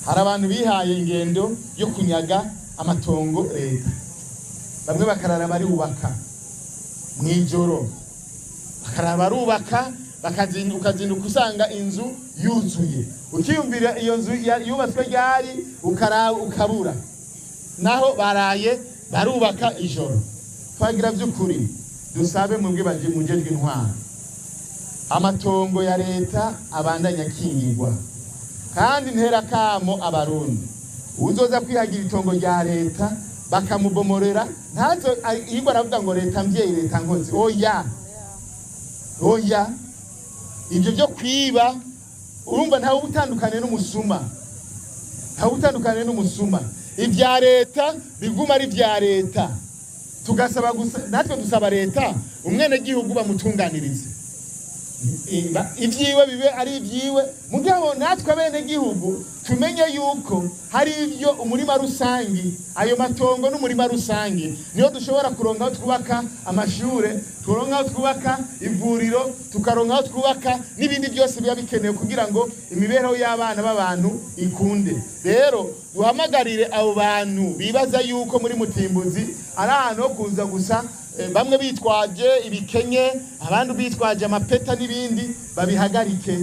Hari abantu bihaye ingendo yo kunyaga amatongo leta, bamwe bakarara barubaka mw'ijoro, bakarara barubaka, ukazinduka usanga inzu yuzuye, ukiyumvira iyo nzu yubatswe ryari, ukaraba ukabura naho baraye barubaka ijoro. Twagira by'ukuri dusabe mwebwe mujejwe intwaro, amatongo ya leta abandanya akingirwa. Kandi ntera kamo Abarundi, uzoza kwihagira itongo rya leta bakamubomorera, ntazo yigwa aravuga ngo leta mvyeyi, leta nkozi. Oya, oya, ibyo byo kwiba, urumva ntawe utandukanye n'umusuma, ntawe utandukanye n'umusuma. Ibya leta biguma ari ibya leta. Tugasaba gusa, natwe dusaba leta umwenegihugu bamutunganirize ibyiwe, bibe ari ibyiwe. Mugabo natwe abenegihugu tumenye yuko hari ibyo umurima rusangi, ayo matongo n'umurima rusangi niyo dushobora kuronka aho twubaka amashure, turonka aho twubaka ivuriro, tukaronka aho twubaka n'ibindi byose biba bikenewe kugira ngo imibereho y'abana b'abantu ikunde. Rero duhamagarire abo bantu bibaza yuko muri Mutimbuzi ari ahantu ho kuza gusa, bamwe bitwaje ibikenye, abandi bitwaje amapeta n'ibindi, babihagarike.